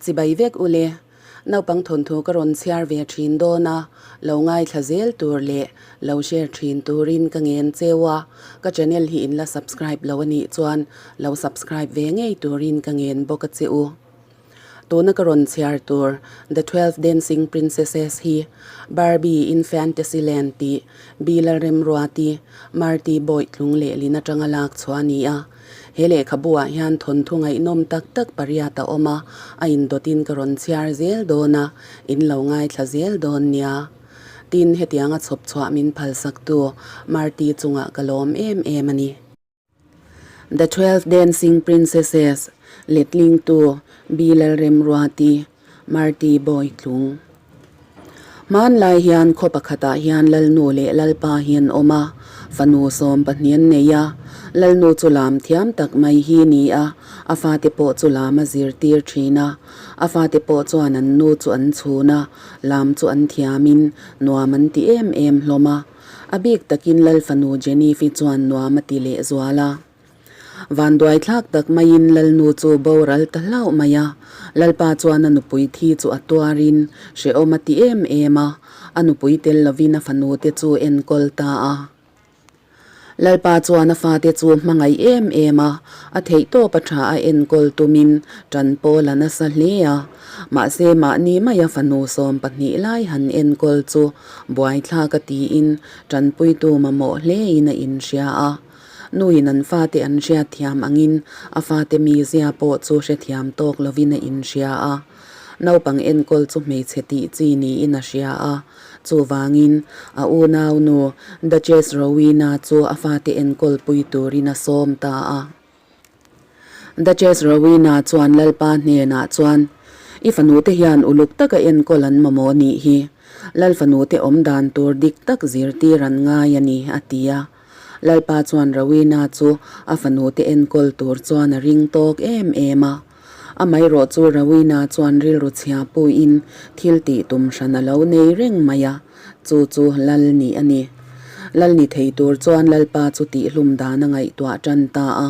Chibai vek u le. Naupang thawnthu ka rawn chhiar ve thin dawn a, lo ngaithla zel tur leh lo share thin turin ka ngen cheu a, ka channel hi in la subscribe lo a nih chuan lo subscribe ve ngei turin ka ngen bawk a che u. Tuna ka rawn chhiar tur The 12 Dancing Princesses hi Barbie in Fantasyland tih Bi Lalremruati, Marty Bawitlung lehlin atanga lak chhuah a ni a. He lehkhabu ah hian thawnthu ngaihnawm tak tak pariat a awm a, a indawtin ka rawn chhiar zel dawn a, in lo ngaithla zel dawn nia. Tin, hetianga chhawp chhuah min phalsaktu Marty chungah ka lawm em em a ni. The 12 Dancing Princesses letlingtu Bi Lalremruati, Marty Bawitlung. Hmanlai hian khaw pakhatah hian Lalnu leh Lalpa hi an awm a, fanu 12 an nei a. Lalnu chu lam thiam tak mai hi ni a, a fate pawh chu lam a zirtir thin a. A fate pawh chuan an nu chu an chhun a, lam chu an thiamin nuam an ti em em hlawm a. A bik takin Lal fanu Jennifi chuan nuam a ti lehzual a. Vanduai thlak tak maiin Lalnu chu boral ta hlauh mai a, Lalpa chuan a nupui thi chu a tuarin hrehawm a ti em em a, a nupui tel lovin a fanu te chu enkawl ta a. Lalpa chuan a fate chu hmangaih em em a, a theihtawp a tha a enkawl tumin tan pawl a nasa hle a, mahse mahni maia fanu 12 lai han enkawl chu buaithlak a tiin tanpuitu mamawh hlein a inhria a. Nuin an fate an hriatthiam angin a fate mizia pawh chu hrethiam tawk lovin a inhria a. Naupang enkawl chu hmeichhe tih chi niin a hria a. Chuvangin, a unau nu Duchess Rowena chu a fate enkawl pui turin a sawm ta a. Duchess Rowena chuan Lalpa hnenah chuan, I fanute hian uluk taka enkawl an mamawh nih hi. Lal fanute awm dan tur dik tak zirtir an ngai a ni, a ti a. Lalpa chuan Rowena chu a fanute enkawl tur chuan a ring tawk em em a. Amaherawh chu Rowena chuan rilru chhia puiin thil tih tum hran a lo nei reng mai a, chu chu Lal nih a ni. Lal ni thei tur chuan Lalpa chu tihhlum dan a ngaihtuah tan ta a.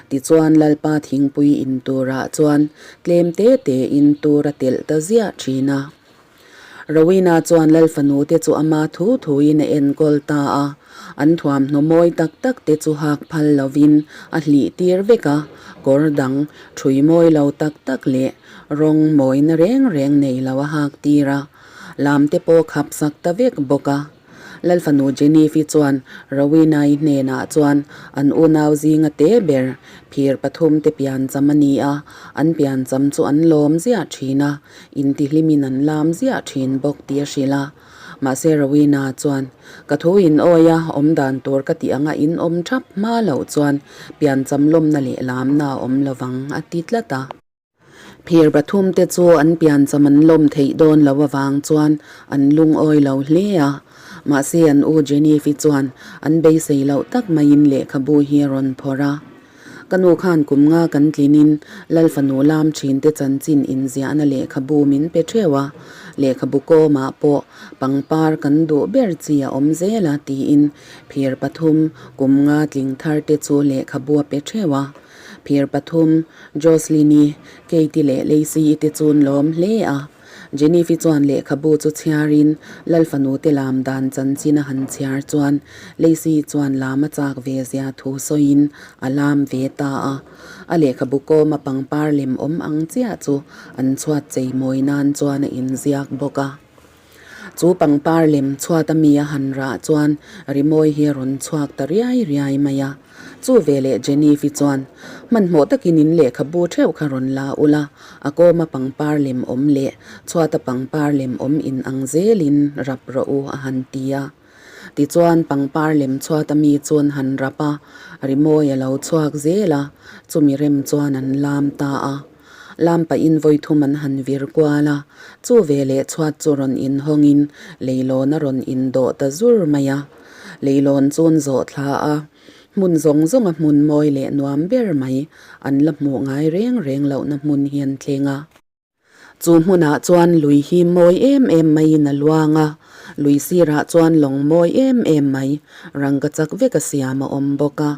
Tichuan Lalpa thingpui in turah chuan tlem te tein tur a telh ta ziah thin a. Rowena chuan Lal fanu te chu ama thu thuin a enkawl ta a, an thuamhnaw mawi tak tak te chu hak phal lovin a hlih tir vek a, kawr dang ṭhui mawi lo tak tak leh rawng mawina reng reng nei lo a hak tir a, lam te pawh khap sak ta vek bawk a. Lal fanu Jennifi chuan Rowena-i hnenah chuan an unau zinga te ber phir pathum te piancham a ni a, an piancham chu an lawm ziah thin a, intihlimin an lam ziah thin bawk tih a hrilh a. Mahse Rowena chuan, Ka thu in awi a, awm dan tur ka tih anga in awm thap hma loh chuan piancham lawmna leh lamna a awm lovang a ti tlat a. Phir pathum te chu an piancham an lawm theih dawn lo avang chuan an lungawi lo hle a. Mahse an u Jennifi chuan an beisei loh tak maiin lehkhabu hi a rawn phawrh a. Ka nu khan kum nga kan tlinin Lal fanu lam thin te chanchin inziahna lehkhabu min pe theuh a, lehkhabu kawmah pawh pangpar kan duh ber chi a awm zel a tiin phir pathum kum nga tling thar te chu lehkhabu a pe theuh a. Phir pathum, Jocelyn-i, Kate-i leh Lacey-i te chu an lawm hle a. Jennife-i chuan lehkhabu chu chhiarin Lal fanute lam dan chanchin a han chhiar chuan Lacey-i chuan lam a chak ve zia thu sawiin a lam ve ta a. A lehkhabu kawma pangpar lem awm ang chiah chu an chhuat chei mawi nan chuan a inziak bawk a. Chu pangpar lem chhuat a mi a han rah chuan rimawi hi a rawn chhuak ta riai riai mai a. Chu veleh Jennifi chuan, Hmanhmawh takin in lehkhabu theuh kha rawn la ula, a kawma pangpar lem awm leh chhuata pangpar lem awm in ang zelin rap rawh u a han ti a. Tichuan pangpar lem chhuata mi chuan han rap a, rimawi a lo chhuak zel a, chumi rem chuan an lam ta a. Lam pahin vawithum an han vir kual a, chu veleh chhuat chu rawn inhawngin leilawn a rawn indawh ta zur mai a. Leilawn chuan zawh thla a, hmun zawng zawnga hmun mawi leh nuam ber mai an la hmuh ngai reng reng lohna hmun hi an thleng a. Chu hmunah chuan lui hi mawi em em maiin a luang a. Lui sirah chuan lawng mawi em em mai, rangkachak vek a siam a awm bawk a.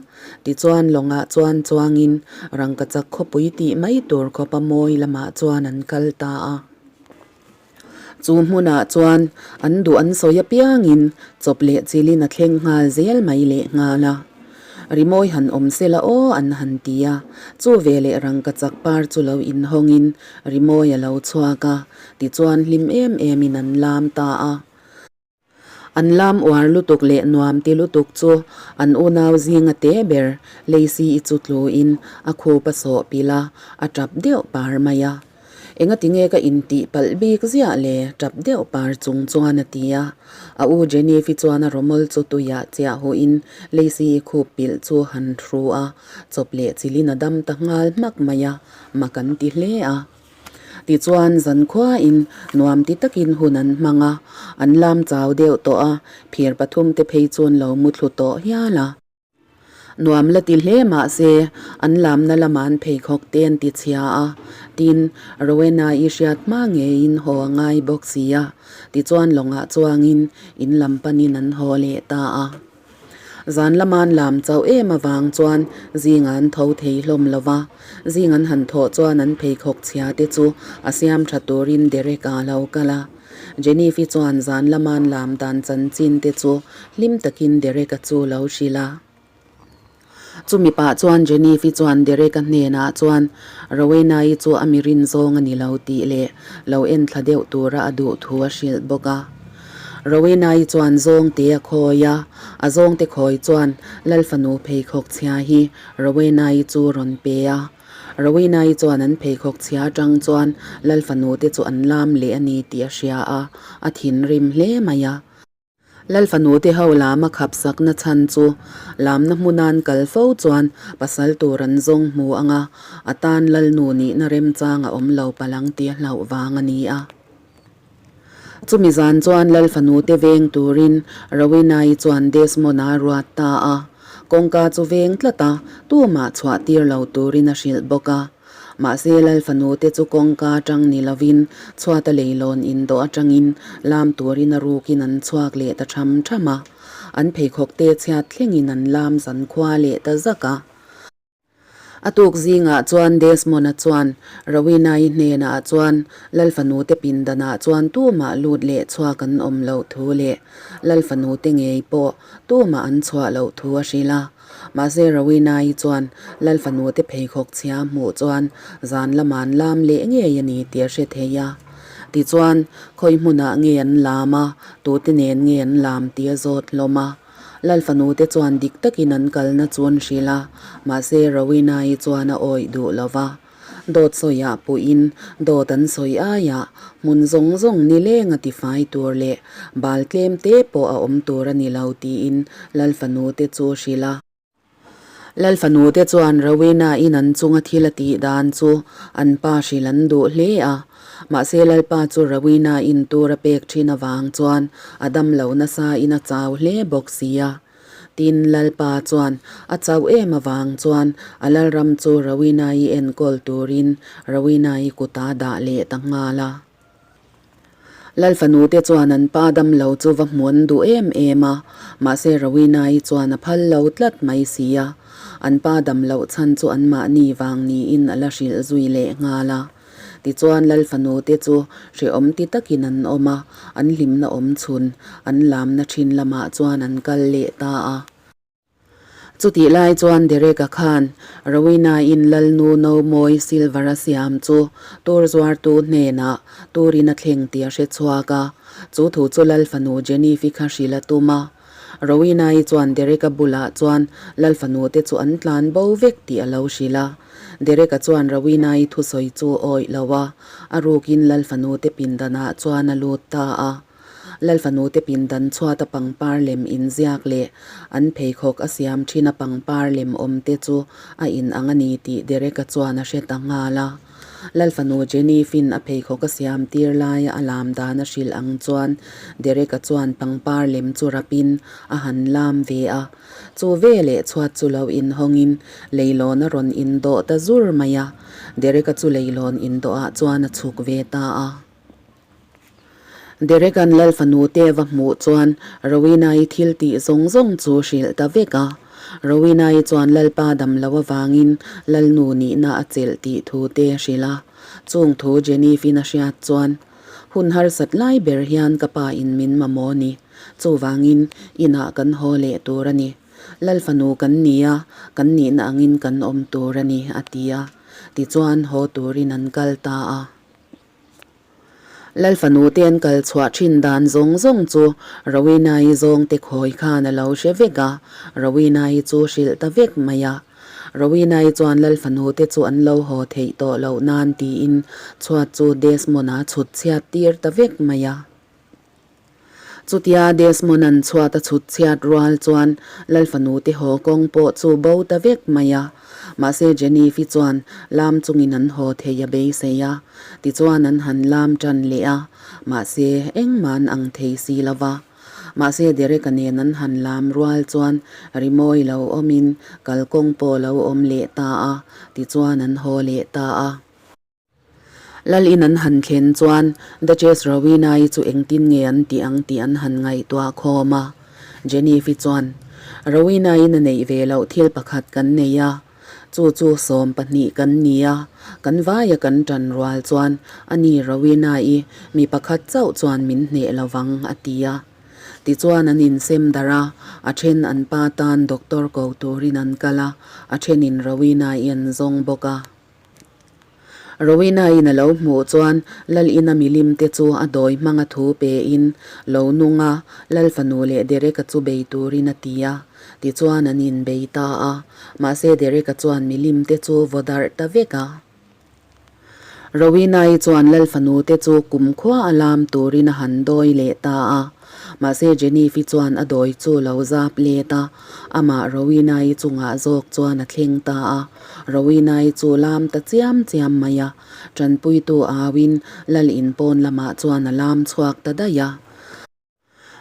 Tichuan lawngah chuan chuangin rangkachak khawpui tih mai tur khawpa mawi lamah chuan an kal ta a. Chu hmunah chuan an duh an sawi apiangin chawp leh chilin a thleng nghal zel mai leh nghal a. Rimawi han awm sela aw an han ti a, chu veleh rangkachak par chu lo inhawngin rimawi a lo chhuak a, tichuan hlim em emin an lam ta a. An lam uar lutuk leh nuam ti lutuk chu an unau zinga te ber Lacey-i chu tluin a khup a sawh pilh a, a tap deuh par mai a. Engati nge ka intih palh bik ziah le? tap deuh par chung chuan a ti a. A u Jennife-i chuan a rawmawl chu tuiah chiah huhin Lacey-i khup pilh chu han hru a, chawp leh chilhin a dam ta nghal hmak mai a, mak an ti hle a. Tichuan zankhuain nuam ti takin hun an hmang a, an lam chau deuh tawh a, phir pathumte phei chuan lo muthlu tawh hial a. Nuam la ti hle mah se, an lamna lama an pheikhawk te an ti chhia a, tin, Rowena-i hriat hma ngeiin haw a ngai bawk si a, tichuan lawngah chuangin in lam panin an haw leh ta a. Zan lama an lam chauh em avang chuan zing an tho thei hlawm lo va, zing an han thawh chuan an pheikhawk chhia te chu a siam tha turin Derek-a a lo kal a. Jennife-i chuan zan lama an lam dan chanchin te chu hlim takin Derek-a chu lo hrilh a. Chumi pah chuan Jennife-i chuan Derek-a hnenah chuan Rowena-i chu a mi rin zawng a ni lo tih leh lo enthla deuh tura a duh thu a hrilh bawk a. Rowena-i chuan zawngte a khawi a, a zawngte khawi chuan Lalfanu pheikhawk chhia hi Rowena-i chu rawn pe a. Rowena-i chuan an pheikhawk chhia atang chuan Lalfanu te chu an lam leh a ni tih a hria a, a thinrim hle mai a. Lalfanu te ho lam a khap sakna chhan chu lamna hmunan kal fo chuan pasal tur an zawng hmu ang a, a tan Lalnu nihna remchang a awm lo palang tih a hlauh vang a ni a. Chumi zan chuan Lalfanu te veng turin Rowena-i chuan Desmond-a a ruat ta a, kawngka chu veng tlat a, tumah chhuah tir lo turin a hrilh bawk a. Mahse Lalfanu te chu kawngka atang ni lovin chhuata leilawn indawh atangin lam turin a rukin an chhuak leh ta tham tham a, an pheikhawk te chhiat thlengin an lam zan khua leh ta zak a. A tuk zingah chuan Desmond-a chuan Rowena-i hnenah chuan Lalfanu te pindanah chuan tumah lut leh chhuak an awm loh thu leh Lalfanu te ngei pawh tumah an chhuah loh thu a hrilh a. Mahse Rowena-i chuan Lalfanu te pheikhawk chhia hmuh chuan zan lama an lam leh ngei a ni tih a hre thei a. Tichuan, khawi hmunah nge an lam a, tute nen nge an lam tih a zawt hlawm a. Lalfanu te chuan dik takin an kalna chu an hrilh a, mahse Rowena-i chuan a awih duh lo va. Dawt sawiah puhin dawt an sawi aiah hmun zawng zawng nileng a tifai tur leh bal tlem te pawh a awm tur a ni lo tiin Lalfanu te chu hrilh a. Lalfanu te chuan Rowena-in an chunga thil a tih dan chu an pa hrilh an duh hle a. Mahse Lalpa chu Rowena-in tur a pek thin avang chuan a dam lo nasa in a chau hle bawk si a. Tin, Lalpa chuan a chauh em avang chuan a Lalram chu Rowena-i enkawl turin Rowena-i kutah dah leh ta nghal a. Lalfanute chuan an pa damlo chu va hmuan duh em em a, mahse Rowena-i chuan a phal lo tlat mai si a, an pa damloh chhan chu anmahni vang niin a la hrilh zui leh nghal a. Tichuan Lalfanute chu hrehawm ti takin an awm a, an hlimna awm chhun an lamna thin lamah chuan an kal leh ta a. Chutih lai chuan Derek-a khan Rowena-in Lalnu Nomawi silver a siam chu tur zuartu hnenah turin a thleng tih a hre chhuak a, chu thu chu Lalfanu Jennife-i kha hrilh a tum a. Rowena-i chuan Derek-a bulah chuan Lalfanu te chu an tlan bo vek tih a lo hrilh a. Derek-a chuan Rowena-i thusawi chu awih lo a, a rukin Lalfanu te pindanah chuan a lut ta a. Lalfanute pindan chhuata pangpar lem inziak leh an pheikhawk a siam thin a pangpar lem awm te chu a in ang a ni tih Derek-a chuan a hre ta nghal a. Lalfanu Jenny Finn a pheikhawk a siam tir laia a lam dan a hrilh ang chuan Derek-a chuan pangpar lem chu rapin a han lam ve a. Chu veleh chhuat chu lo inhawngin leilawn a rawn indawh ta zur mai a. Derek-a chu leilawn indawhah chuan a chhuk ve ta a. Derek-a'n Lal fanu te va hmuh chuan Rowena-i thil tih zawng zawng chu hrilh ta vek a. Rowena-i chuan Lalpa dam lo avangin Lalnu nihna a chelh tih thu te hrilh a. Chung thu Jennife-in a hriat chuan, Hun harsat lai ber hian ka pa in min mamawh ni. Chuvangin inah kan haw leh tur a ni. Lal fanu kan ni a, kan nihna angin kan awm tur a ni, a ti a. Tichuan haw turin an kal ta a. Lal fanu te an kal chhuah thin dan zawng zawng chu Rowena-i zawngte khawi khan a lo hre vek a, Rowena-i chu hrilh ta vek mai a. Rowena-i chuan Lal fanu te chu an lo haw theih tawh loh nan tiin chhuat chu Desmond-a chhut chhiat tir ta vek mai a. Chutia Desmond-a'n chhuat a chhut chhiat rual chuan Lal fanu te haw kawng pawh chu bo ta vek mai a. Mahse Jennife chuan lam chungin an haw thei a beisei a, tichuan an han lam tan leh a, mahse engmah an ang thei si lo va. Mahse Derek-a nen an han lam rual chuan rimawi lo awmin kalkawng pawh lo awm leh ta a, tichuan an haw leh ta a. Lalin an han thlen chuan Duchess Rowena-i chu engtin nge an tih ang tih an han ngaihtuah khawm a. Jennife-i chuan, Rowena-in a neih ve loh thil pakhat kan nei a, chu chu 12 kan ni a, kan vaia kan ṭan rual chuan ani Rowena-i mi pakhat chauh chuan min hneh lo vang, a ti a. Tichuan an insem darh a, a ṭhen an pa tan doctor ko turin an kal a, a ṭhenin Rowena-i an zawng bawk a. Rowena-in a lo hmuh chuan Lal ina milim te chu a dawi hmanga thu pein lo nung a, Lal fanu leh Derek-a chu bei turin a ti a. Tichuan an inbei ta a, mahse Derek-a chuan milim te chu vaw darh ta vek a. Rowena-i chuan Lal fanu te chu kumkhua a lam turin a han dawi leh ta a. Mahse Jennife-i chuan a dawi chu lo zap let a, amah Rowena-i chungah zawk chuan a thleng ta a. Rowena-i chu lam ta chiam chiam mai a, tanpuitu auin Lal in pawn lamah chuan a lam chhuak ta daih a.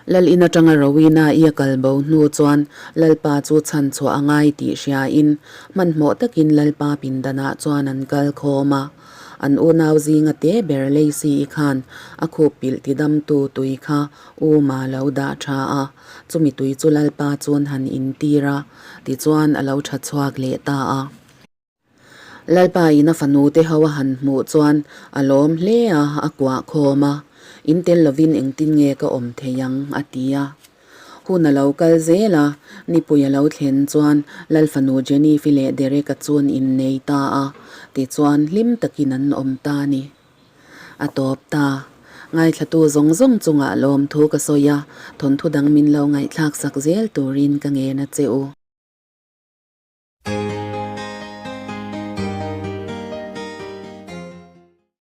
Lal in atanga Rowena-i a kal bo hnu chuan Lalpa chu chhan chhuah a ngai tih hriain hmanhmawh takin Lalpa pindanah chuan an kal khawm a. An unau zinga te ber Lacey-i khan a khup pilh tidamtu tui kha Uma lo dah tha a, chumi tui chu Lalpa chuan han intir a, tichuan a lo tha chhuak leh ta a. Lalpa in a fanu te ho a han hmuh chuan a lawm hle a, a kuah khawm a, In tel lovin engtin nge ka awm thei ang? a ti a. Hun a lo kal zel a, nipui a lo thlen chuan Lal fanu Jennife leh Derek-a chu an innei ta a, tichuan hlim takin an awm ta a ni. A tawp ta. Ngaithlatu zawng zawng chungah lawmthu ka sawi a, thawnthu dang min lo ngaihthlak sak zel turin ka ngen a che u.